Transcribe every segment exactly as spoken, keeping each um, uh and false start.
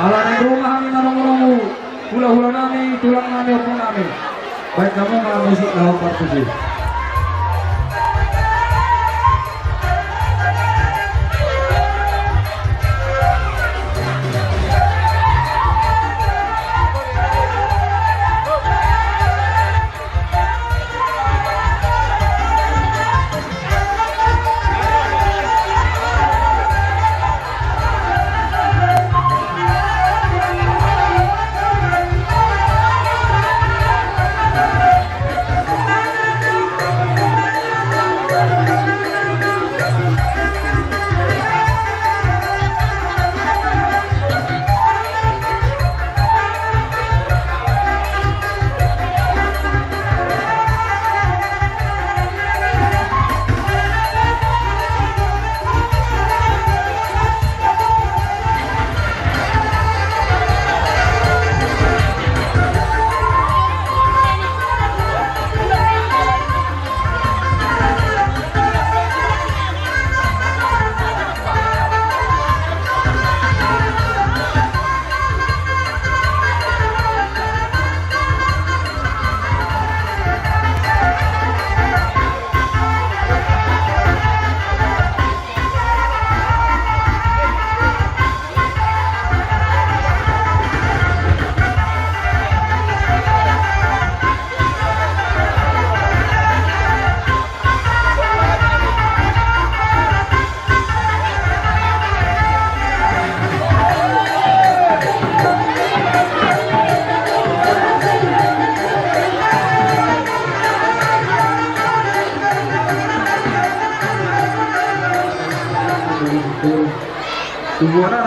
Ala naeng ro ma hami manomu-nomu hulahula nami, tulang nami, ompung nami. Baen hamu ma musik laho partusi.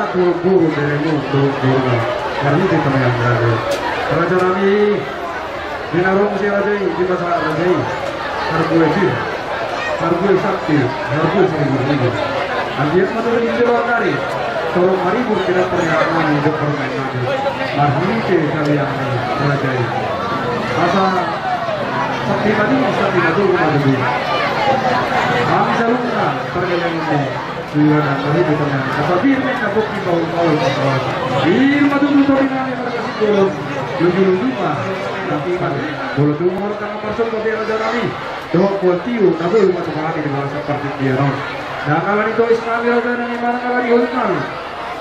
Boru, boru, beremu, boru, boru. Marhite tamiang raja. Raja nami, di na ro muse raja i, di pasahat raja i. Harbue pir, harbue santi, harbue saribu-ribu. Anggiat ma tutu di joloan ni ari, torop maribur di na pernah nami, di pernah nami. Marhite tamiang raja i. Asa santi ma tutu, santi ma tutu, ma tutu. Hami saluhutna, pargeleng ni. Sudah dan beri di tengah. Asa pir na bukti baul-baul. Pir ma tutu topi nami marga Simbolon. Luju-luju ma. Nanti ma. Bolo tu moro tangah parsok bagi raja nami. Dohot buat tiu, na boi ma tu hami di bangsa partingkian on. Dan ala ni tois nami raja nami, manang ala ni holut nami.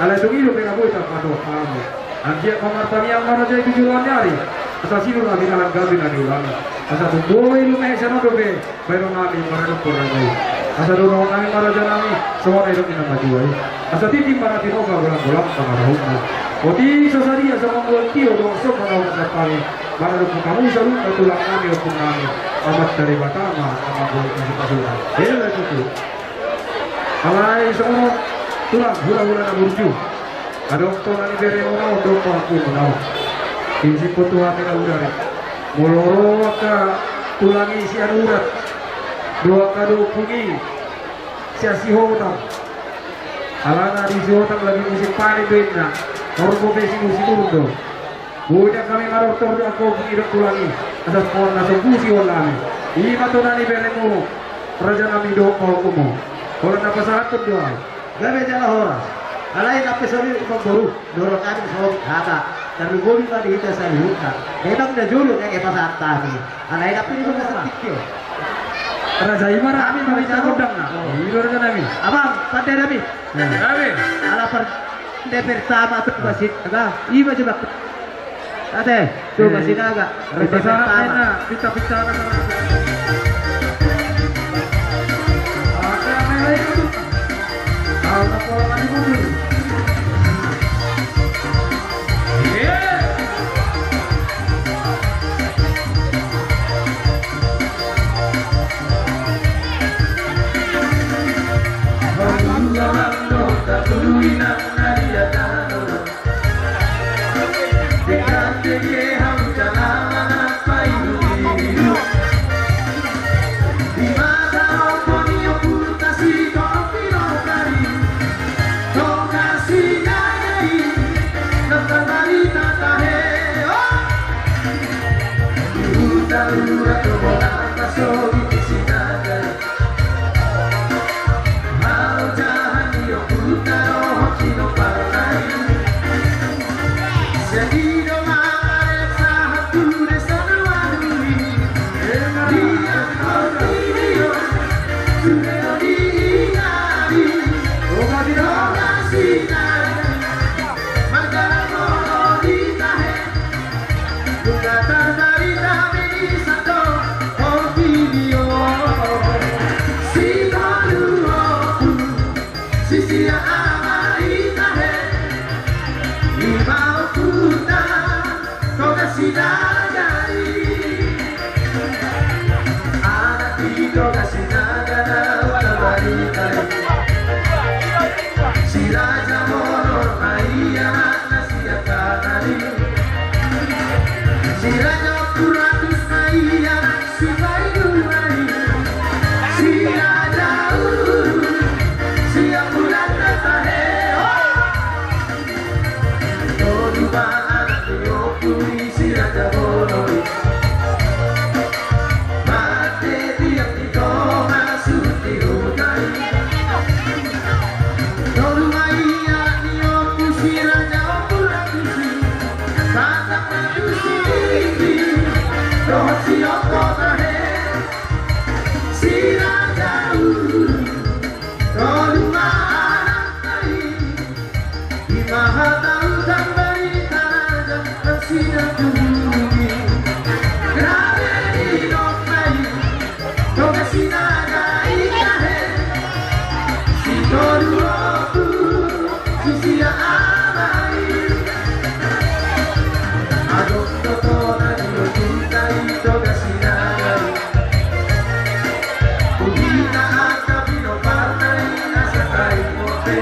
Ala tu ilu pe na boi tak patuh kamu. Anggiat ma martamiang ma raja i tu joloan ni ari. Asa sinur na binalan, gabe na niulangi. Asa tumboan i lume sian on dope bahenon nami marhite raja i. Asa dohonon nami ma raja nami, songon na didok ni na matua i. Asa tintin ma na tinopa, golang-golang pangarahutna. Otik so sadia songon buat tiu, dohot somba na hupasahat hami. Manang dohot hamu saluhutna tulang nami, ompung nami. Amanta Debata ma na mamboan pasu-pasuna. Ela tutu. Alai songon on tulang, hula-hula na burju. Adong tona ni beremuna on, adong pahompunmuna on. Izinhon Tuhan ni na uda i. Molo ro angka tulang i sian urat, dohot angka ompung i sian Sihotang. Alana di Sihotang lagi musim panen do inna. Horbo pe sinur-sinur do. Boi do hami marortor di angka ompung i dohot tulang i. Asa songon na sombu sihol hami. I ma tona ni beremu, raja nami, dohot pahompumu. Holan na pasahathon do ahu. Gabe jala horas. Alai na pe sori mamboru. Dohot hami sori hata. Tarlumobi ma di hita saluhutna. Memang na jolo na pasahat hami. Alai na pe di bagasan tingki on. Raja i ma ra, hami ma raja gondang na. Oh. I do raja nami. Amang, pande nami. Nami. Ala par-, pande pertama tu Toga Sinaga. I ma jolo. Ate, Toga Sinaga. Raja pertama. Pita-pita na. Ada nilai itu. Ala pola maju mundur. Iya. Nunga tarbarita be di sato, o video. Sitolu ompung, sisia ama i tahe. Ima ompunta, Toga Sinaga i. Anak ni Toga Sinaga na tarbarita i. Si Raja Bonor ma i anakna. Si Raja Ompung Ratus ma i anak si paidua i. Si Raja Ulu, si Ampulanta tahe, o. Tolu ma anak ni ompu i si Raja Bonor i. Mate tiap ni tonga suhut ni huta i. Tolu ma i anak ni ompu si Raja Ompung Ratus i, Batak Ratus i, dohot si Ompu tahe, si Raja Ulu, tolu ma anakna i. Ima hata utan barita raja, nang sinangkun i. Gabe didok ma i, Toga Sinaga i tahe. Sitolu ompung, sisia ama i. Adong do tona ni ompunta i Toga Sinaga i. Huhina angka pinomparna i asa taringot be.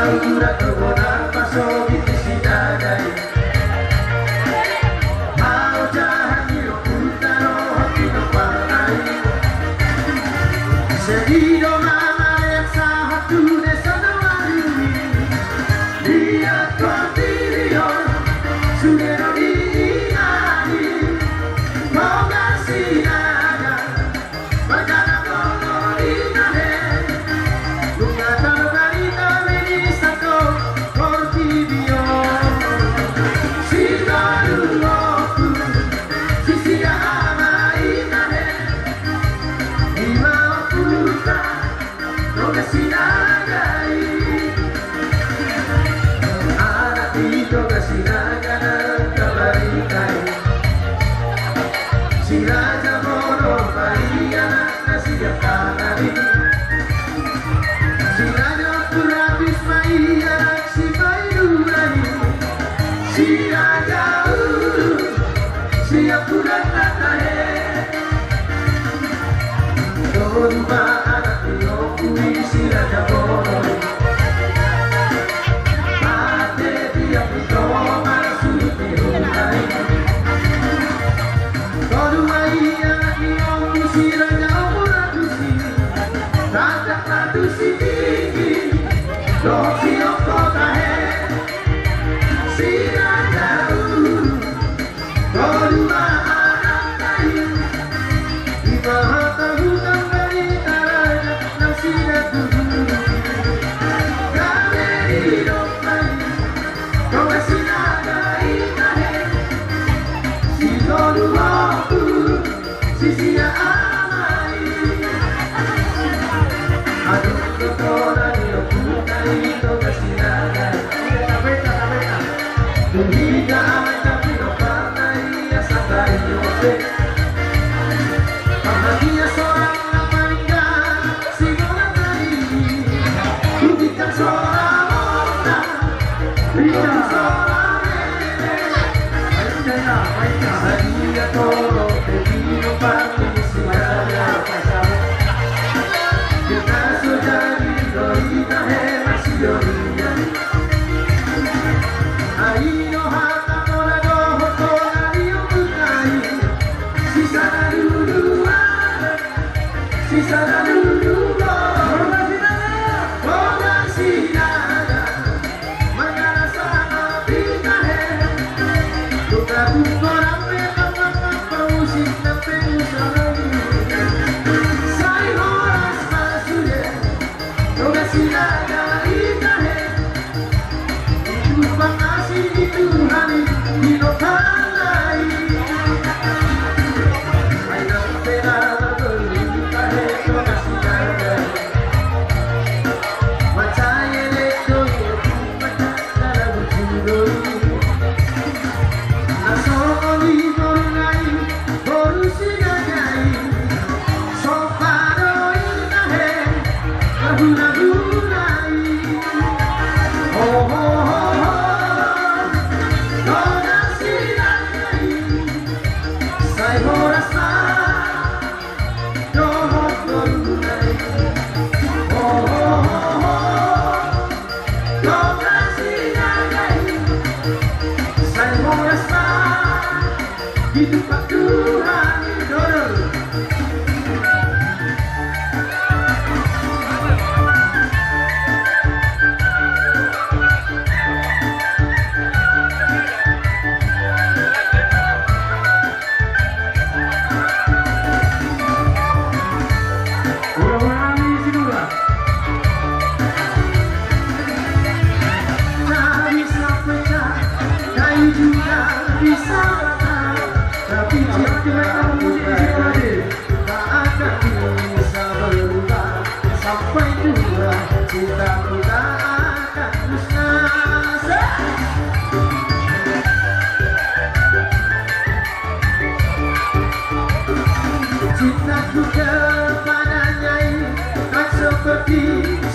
Urat do bona pasogit di si Dada i. Haojahan ni ompunta dohot ni ompunta i. Sedi do mamareak sahat tu desa Dawaru i. Liat portibi on sude do diingot i. Boga si Dada. Marga na tongtong i tahe. Nunga tano barita mini satu portibi on. Si tolu ompu, si sia ama i tahe. Lima ompunta, Toga Sinaga i. Anak ni Toga Sinaga nangkok barita i. Si Raja Bodo ma i anakna sian tangan i. Si Raja Ompu Ratus ma i anak si Paidura i. Si Raja Ulu, si Ompu Danta tahe. Tolu ma anak ni ompu i si Raja Bodo. Ate dia pito ma suruti huta i. Tolu ma i anak ni ompu si Raja Ompu Ratus i. Tanda Ratus Sitinggi. Dohot si Ompu tahe. Si Raja Ulu. Tolu ma anakna i, ima hata hutang barita raja nang sida tu guru. Gabe di domba i, Toga Sinaga i tahe. Si tolu ompu, si sia ama i. Adong do tona ni ompunta i Toga Sinaga. Tabeta, tabeta. Dung hita anak tapi no parna ia satai ope. Parna ia sorang na paling gana si gona tadi. Buktikan sorang mona. Buktikan sorang mona. Sadia toro pe di no parna si gana. Kita so jadi doi tahe masih doi. Ai do hata pola dohot pola di ompunta i. Sisada dulu ada, sisada dulu ada. Boga Sinaga. Marga na sama pita he. Tukar tukar ampe papa papa usik na pe usahai. Sai horas ma sude. Toga Sinaga i tahe. Itu pangasi di Tuhan i, di no pangai. Ai nang pe na margolu i tahe Toga Sinaga i. Mansai elek do i, mansai na burju do i. Na songon i boru nai, boru Sinaga i, somba do i tahe, margulagula i. Ho, ho, ho, ho, Toga Sinaga i, sai horas ma dohot boru nai. Ho, ho, ho, ho. Toga Sinaga i, sai horas ma ditumpak Tuhan i, dodol. Ura-ura ni si Dura. Tak bisa pecah, kayu juga bisa patah, tapi cinta tak akan bisa berubah. Sampai tua cintaku tak akan musnah. Cintaku kepadanya i tak seperti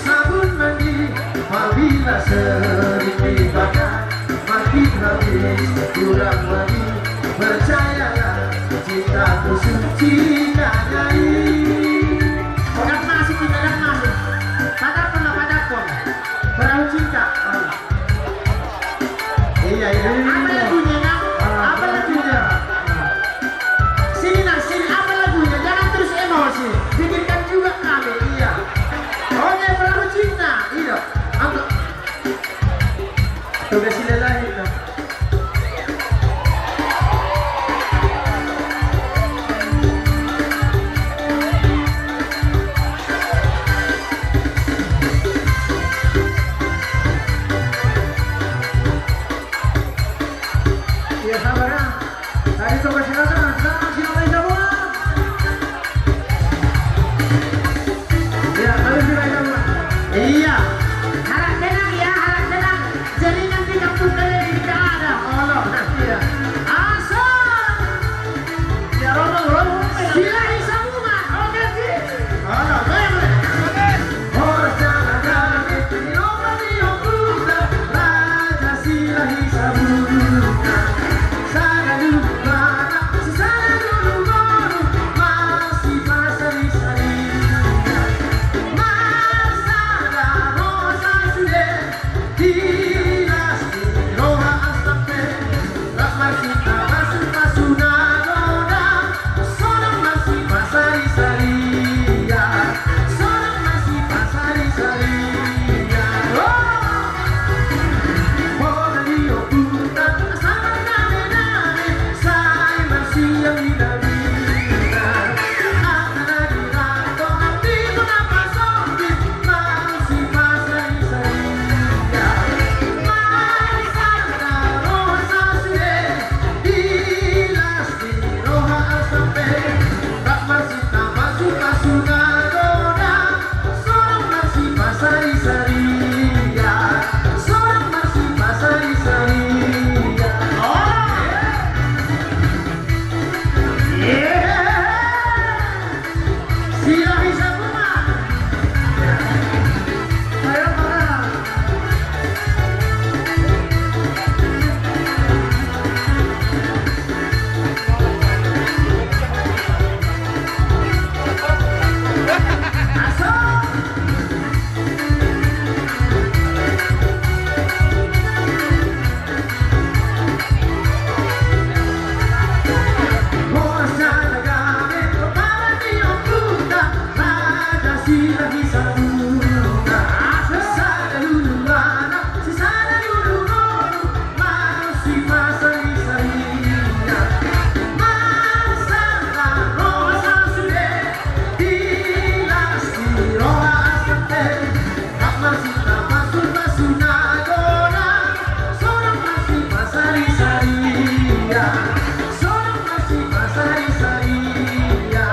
sabun mandi, apabila sering dibakar makin habis kurang lagi. Percayalah, cintaku suci karena i. Oke, masuk, kita masuk. Padahkon, padahkon. Perahu cinta. Apa lagunya, Nang? Apa lagunya? Sini, Nang, sini. Apa lagunya? Jangan terus emosi. Pikirkan juga kami, iya. Oke, Perahu Cinta. Iya. Apa? Tugas sila lahir, Nang. Iya, sabar ya. Tadi coba silakan, silakan, silakan, silakan. Iya, tadi silakan. Iya. Harap tenang ya, harap tenang. Jaringan di kampung kalian ini nggak ada. Olo, iya. Asal. Rap marsita pasupasu na godang, sonang marsipasarisaria, sonang marsipasarisaria. Oh! Bona ni ompunta, asa mardame-dame, sai marsiang ni nabina. Angka na di rantau, na di bona pasogit, marsipasarisaria. Marsada roha sasude, di las ni roha asampe, rap marsita pasupasu na godang, sonang marsipasarisaria, sonang marsipasarisaria. Oh! Yeah! Sila hisa bunga. Ayo, para. Masuk. Rap marsita pasupasu na godang, sonang marsipasarisaria, sonang marsipasarisaria.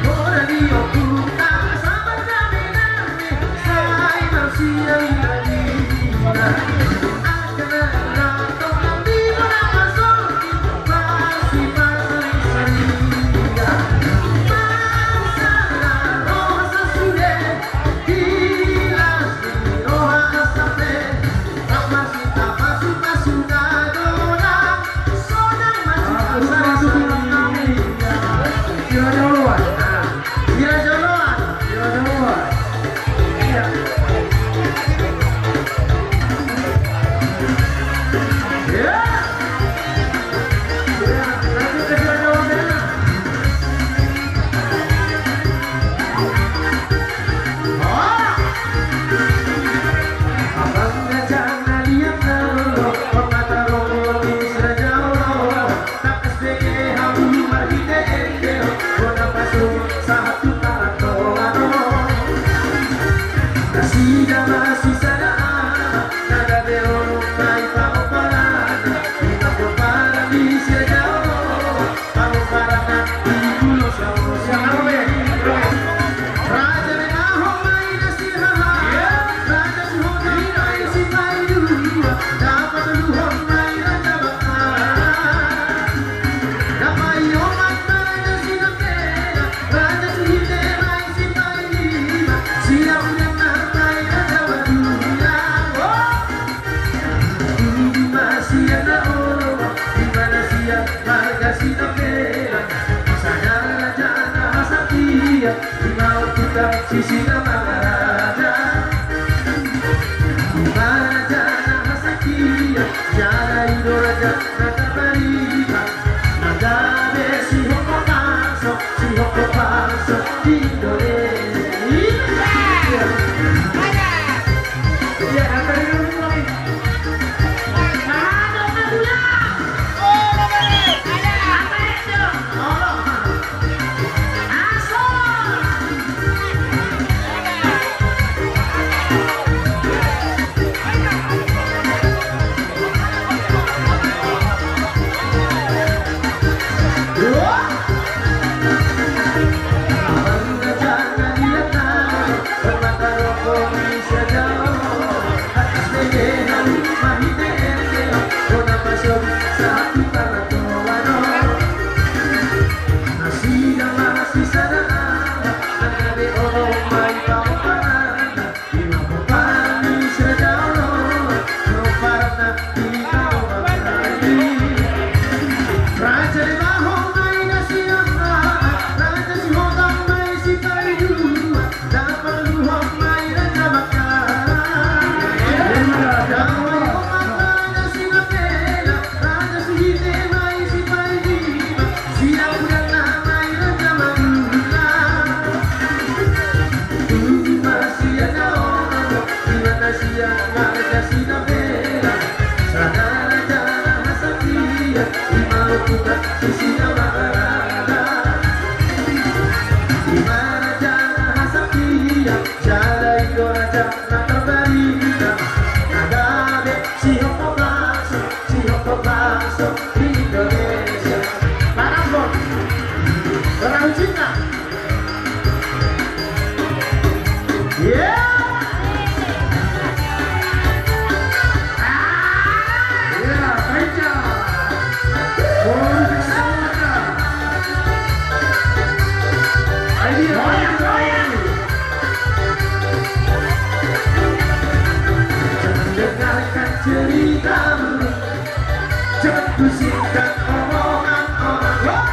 Bona ni ompunta, asa mardame-dame, sai marsiang ni nabina. Sila joloan. Sila joloan. Iya. Iya. Iya, lanjut ke sila joloan, ya. Oh. Abang gajang na liat na lolo, pemata romo di sila joloan. Tangkas bege hamu marhite ende, bona pasu sahat tu tarang tolano. Nasida ma sisada aha, na gabe olo na i pamopalan. Jala i do raja na tarbarita, na gabe sihompa bangso, sihompa bangso di Indonesia. Iya, na tarbarita. Jala i do raja na tarbarita, na gabe sihompa bangso, sihompa bangso di Indonesia. Parambon, perahu cinta. Iya. Iya, baik ya. Bonus. Ayo, goyang, goyang. Jangan dengarkan ceritamu, jangan pusingkan omongan orang.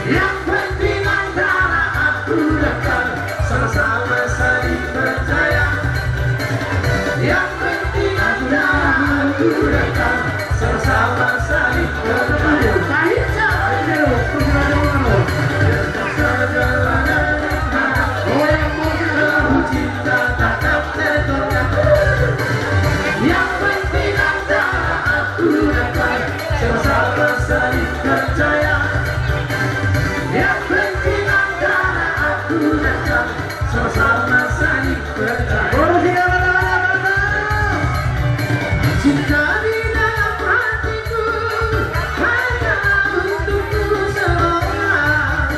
Yang penting antara aku dan kau sama-sama saling percaya. Yang penting antara aku dan kau sama-sama saling percaya. Ayo, ayo, ayo. Yang penting antara aku dan kau sama-sama saling percaya. Yang penting antara aku dan kau sama-sama saling percaya. Cinta di dalam hatiku hanya untukmu seorang.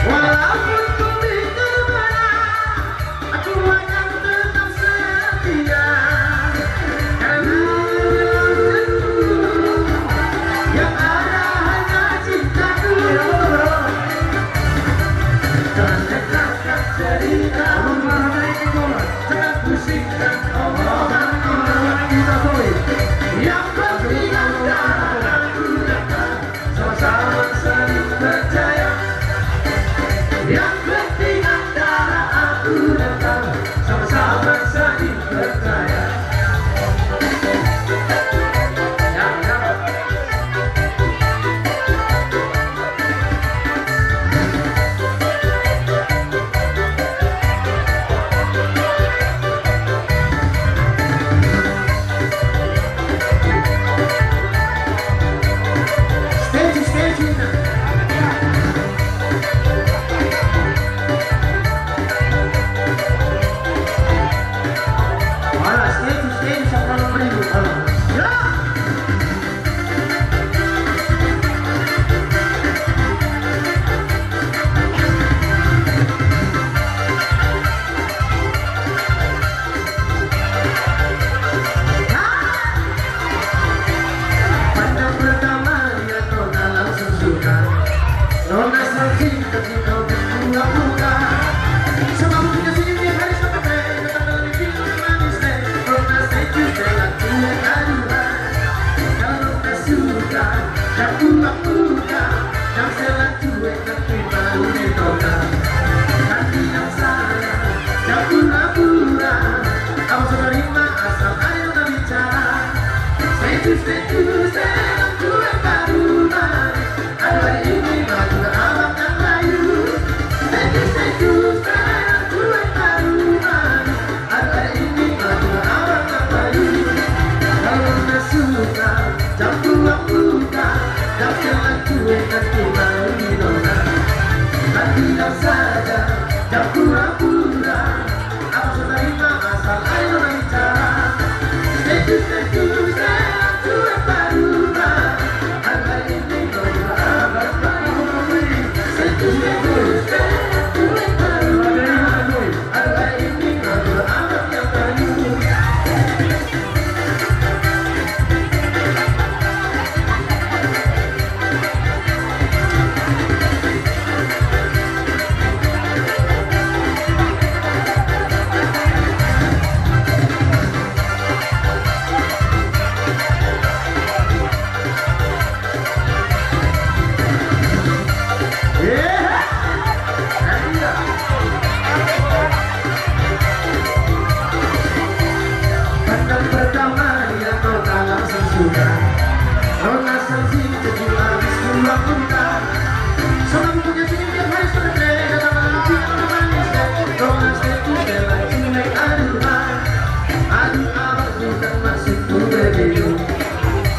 Walaupun ku minta berat, aku akan tetap setia. Karena yang ada hanya cintaku. Jangan dengarkan cerita. Jangan pusingkan omongan orang. Yang penting antara aku dan kau sama-sama saling percaya. Yang penting antara aku dan kau sama-sama saling percaya. Stage, stage.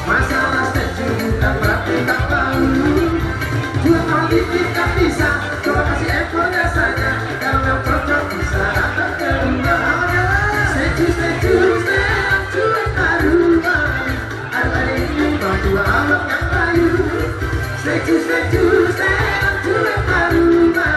Masalah setuju bukan berarti tak tahu. Dua kali tidak bisa, coba kasih effort rasanya. Kalau nggak cocok bisa datang ke rumah. Setuju, setuju, setuju, rumah. Hari ini mau dua abang yang layu. Setuju, setuju, setuju, rumah.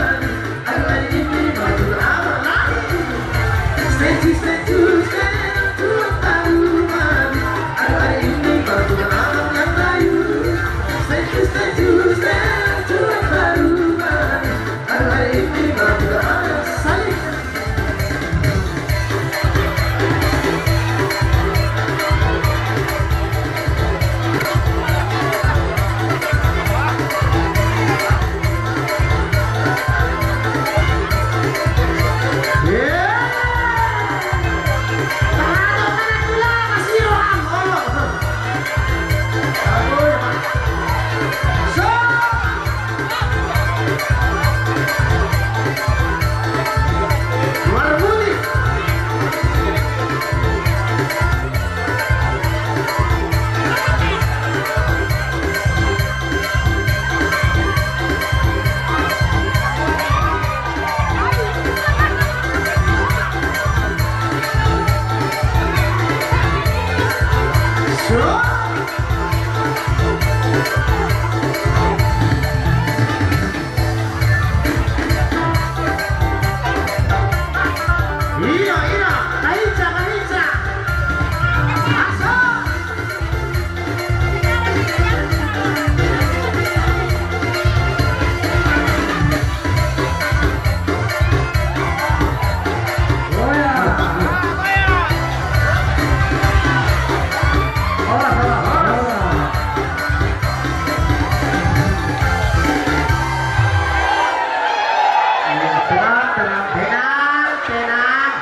Tenang, tenang, tenang, tenang.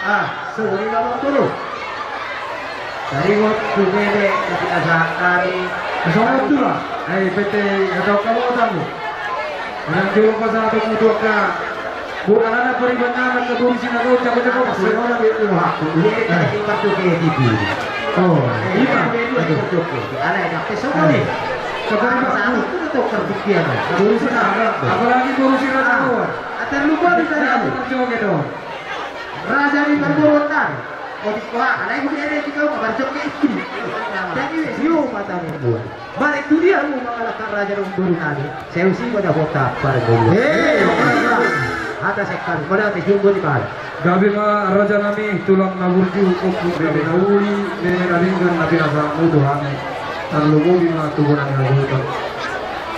Ah, sudah ini ngomong dulu. Jadi, buat sudah deh, kita sehari. Assalamualaikum. Eh, P T, atau kamu tamu? Yang jolo pasahat tu mutuaka. Bu, alana pariban anak ke boru sinaga, jago-jago. Sinaga, dia tu hakku. Ini kita di partu ke T V. Oh, iya. Ini partu ke. Ala yang ke sono nih. Sekarang pasahat itu tuh terbukti ada. Boru sinaga. Apalagi boru sinaga. Ah, terlupa di sana. Joget dong. Raja ni parboruonta. Otik ko aha, alai budi ade di kau, kabar jok ke itu. Jadi, yo, mata membuat. Balik tu dia, lu mangalahkan raja dan boru nami. Saya usi pada kota parboruon. Hei, hata sekali, pada hati jumbo di pahal. Gabe ma raja nami, tulang na burju, ompung nami na uli, nene na denggan, na pinasahatmu Tuhan. Tarlumobi ma tubuan na burju.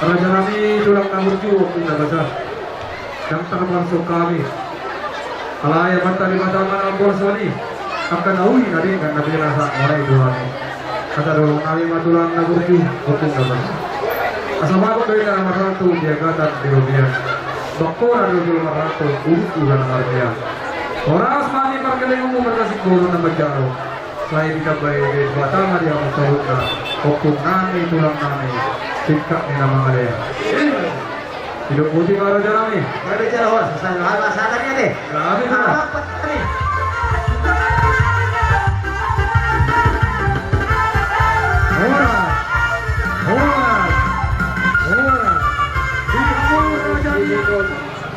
Raja nami, tulang na burju, ompung na basa. Ndang tarpalsu hami. Alai Amanta Debata ma na mambolsoni. Angka na uli na denggan na pinasahatmuna i tu hami. Asa dohonon nami ma tulang na burju, ompung na basa. Asa bagot do inna na marhalto di agatan di robean. Bangkona do jolo marhalto, uruk ula na marbian. Horas ma hami pargellengonmu marnasib boru na manjalo. Sai ditambai Debata ma di hamu saluhutna, ompung nami, tulang nami, singkat ni na mangalean. Hidup putih ma raja nami. Gabe jala horas, asal hal asal tadi ade. Gabe jala. Apa tadi? Horas. Horas. Horas. Hidup putih raja nami.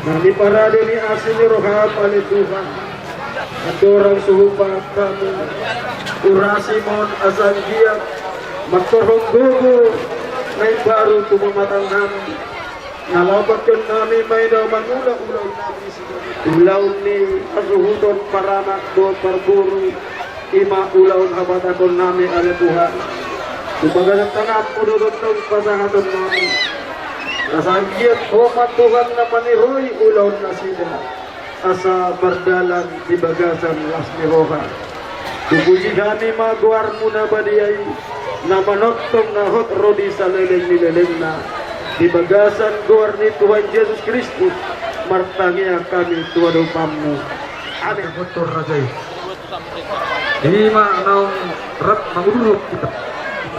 Na niparade ni asi ni roham ale Tuhan, andorang so hupasahat hamu ulaon on asa anggiat mantorhon gogo na imbaru tu pamatanami, na laho pasahat hami ma i na mangula ulaon nami, ulaon ni hasuhuton paranak dohot parboru, i ma ulaon habatahon nami ale Tuhan. Tu bagasan tanganmu do tongtong pasahaton nami, asa anggiat Ho ma Tuhan na maniroi ulaon nasida, asa mardalan di bagasan las ni roha. Hupuji hami ma goarmu na badia i, na manongtong na hot ro di saleleng ni lelengna. Di bagasan goar ni Tuhan Jesus Kristus martangiang hami tu adopanmu. Amin. Raja i. I ma naung rap mangudurhon hita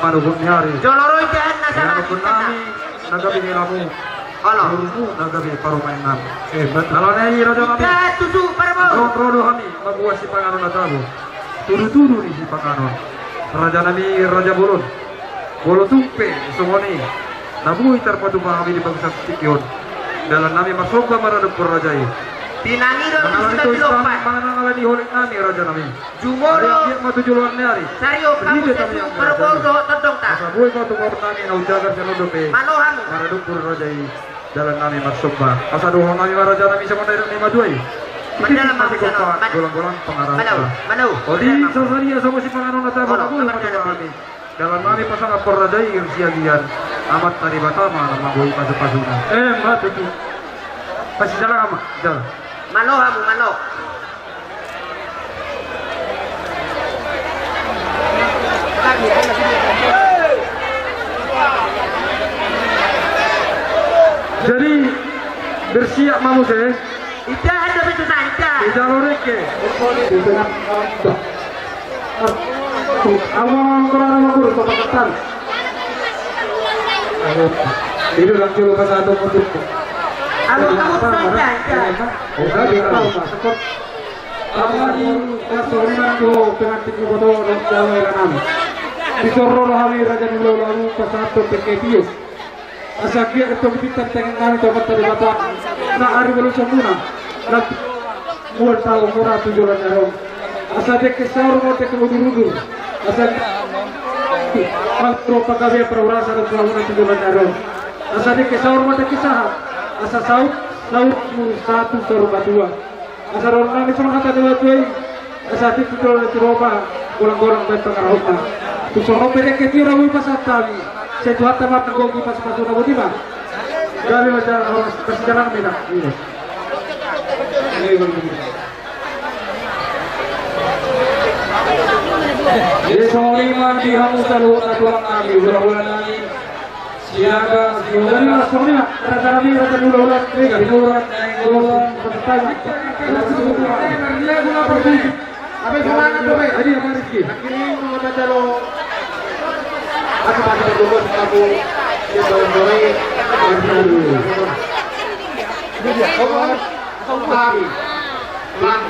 manogot ni ari. Jolo ro i, Tuhan, na sama. Nami na gabe helamu. Olo. Borumu na gabe parumaennami. Eh, bet. Alana i, raja nami. Ita tutu parboru. Ro do hami mamboan sipanganon na tabo. Tudutudu ni sipanganon, raja nami, raja bolon. Molo tung pe songon i na boi tarpatupa hami di bagasan tingki on, dalan nami marsomba maradophon raja i. Pinangido. Manang ala ni tois nami, manang ala ni holik nami, raja nami. Jumolo. Anggiat ma tu joloan ni ari. Sario hamu, raja nami, parboru dohot tondongta. Asa boi ma tu parboru nami na umjagar sian on dope. Malo hamu. Maradophon raja i, dalan nami marsomba. Asa dohonon nami ma, raja nami, songon na nidok ni matua i. Mandalan ma hami sian on. Golang-golang pangarahutna. Malo, malo. Olo, sadia songon sipanganon na tabo. Olo, na boi ma tu hami. Dalan nami pasangaphon raja i siagian, Amanta Debata ma na mamboan pasupasuna. Eh, ma tutu. Pasijalang ma, jala. Malo hamu, malo. Jadi, bersiap ma muse. Ita ada betul saja. Ita loreke. Amo, amo, kurang amo, kurang, papaketan. Ini langsung pas satu untuk. Amo, kamu saja, ya. Enggak, dia tahu, Mas. Sekot. Amo, ini, ya, sorry, Mas, tuh, pengantin foto, dan jauh, ya, kan. Di Soro, hami, raja di Pulau Lawu, pas satu, P K P U. Asa anggiat antong pintor tangiang nami tu Amanta Debata, na ari ualusonmuna, na mual taon mura tu joloan ni ari on. Asa dengke saur ma dengke udurudur. Asa mangkuro panggabean parhorasan dohot parhorasan tu joloan ni ari on. Asa dengke saur ma dengke sahat. Asa saut, saut tu saur matua. Asa dohonon nami songon hata ni natuatua i, asa tingki tu dolok ni Roma, golang-golang baen pangarahutna. Tung songon on pe dengke tio na boi pasahat hami, sai Tuhanta ma na gogo pasupasuna, boti ma. Gabe ma jala horas, marsijalang ma hita. Iya. Iya, songon i ma di hamu saluhutna tulang nami, hulahula nami. Siaga, siaga. Jadi, langsung ni, raja nami, raja ni hulahula, eh, hulahula, eh, hulahula. Jadi, apa, Rizky? Lagu.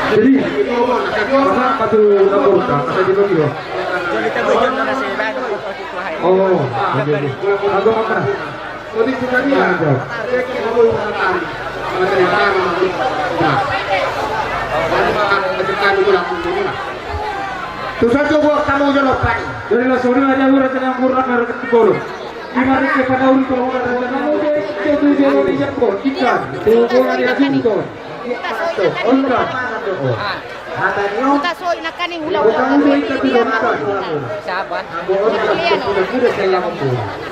Jadi, mana batu dapur, Kak? Ada di bawah. Oh, oke, oke. Aku mana? Tusan coba kamu jawab, Pak. Jadi, langsung ini aja, lu raja yang kurang, harus ke Bogor. Di mana ke pada uri, kalau udah raja yang kurang, itu dia, dia, dia, ikan. Tuh, gua ada yang tuh. Ikan. Hata ni on. Uta so inakani hula-hula. Sabar.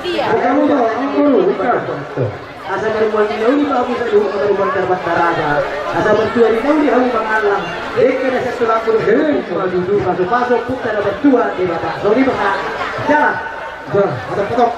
Dia. Asa marmual ni nauli ma amu saluhut, asa marmual tarbanta raja. Asa martua ni nauli hamu mangallang. Dengke na sian tulangmu. Hei, pasu-pasu, punta na martua Debata. Sori basa. Jalan. Bah, ada petok.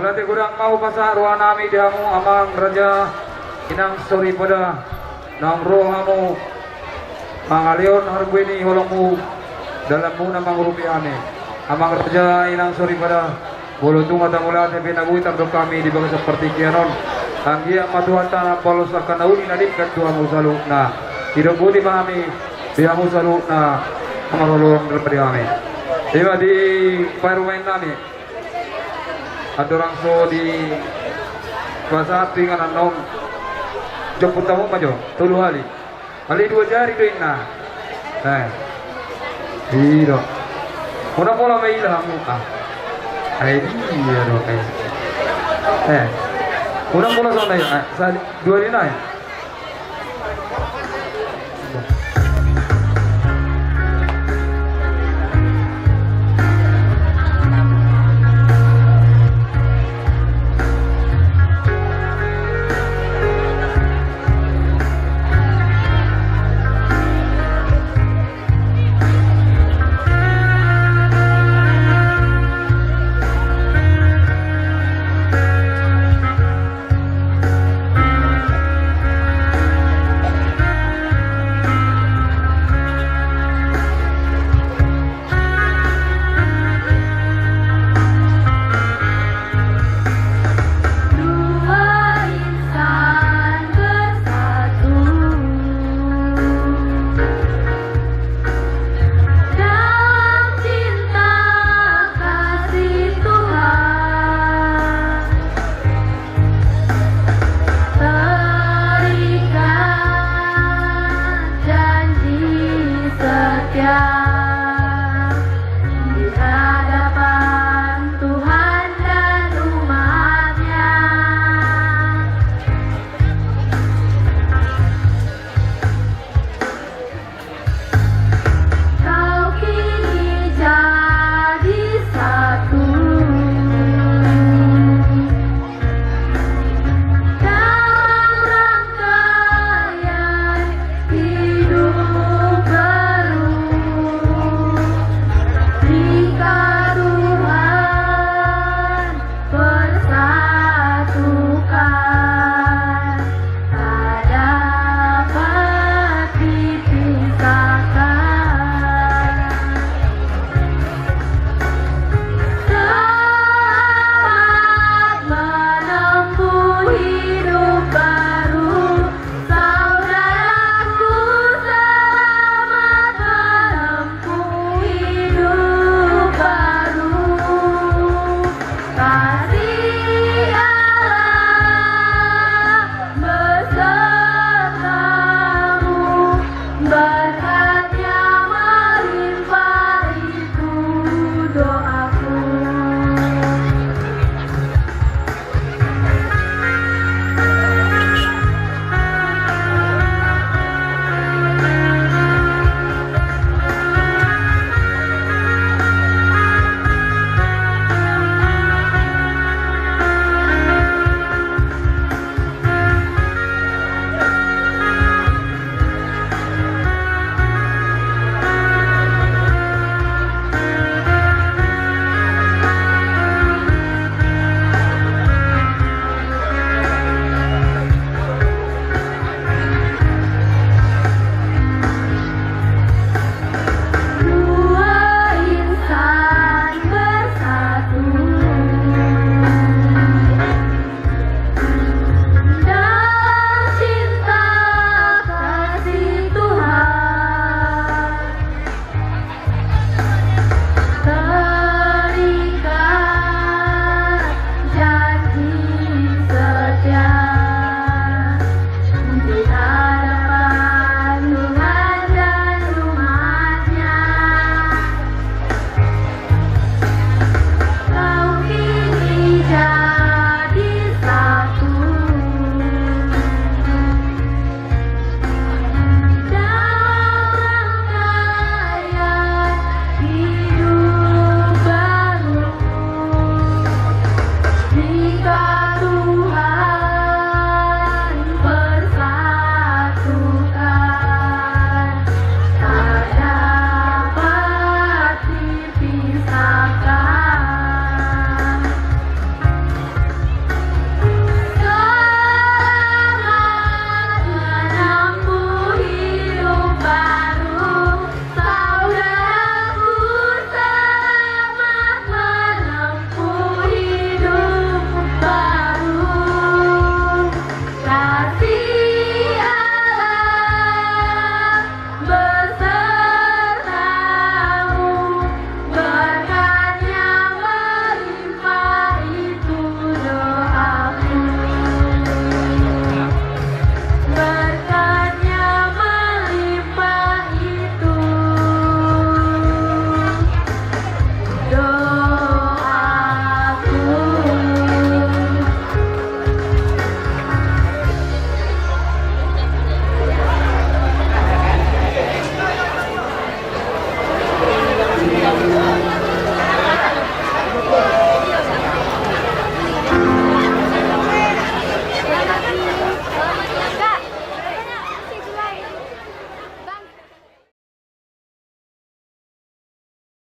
Ate godang ma hupasahat rohanami di hamu amang raja, inang soripada, naung ro hamu mangalehon harbue ni holongmu, dalanmuna mangurupi hami. Amang raja, inang soripada, molo tung hata mauliate pe na boi tardok hami di bagasan partingkian on, anggiat ma Tuhanta na mambalos angka na uli na denggan tu hamu saluhutna. Didok boti ma hami di hamu saluhutna na marholong di hami. Ima di parumaennami. Andorang so dipasahat tu inganan on, jomput hamu ma jo tolu hali. Hali dua jari do inna. Eh. I do. Unang pola maila hamu. Ah. Ai dia do ai. Eh. Unang pola songon i. Ah, sa-, dua hali nai. Dua insan bersatu dalam cinta kasih Tuhan. Terikat janji setia di hadapan Tuhan dan umat-Nya. Kau kini jadi satu dalam rangkaian hidup baru. Jika Tuhan persatukan, tak dapat dipisahkan. Selamat menempuh hidup baru. Saudaraku, selamat menempuh hidup baru. Kasih Allah besertamu, berkati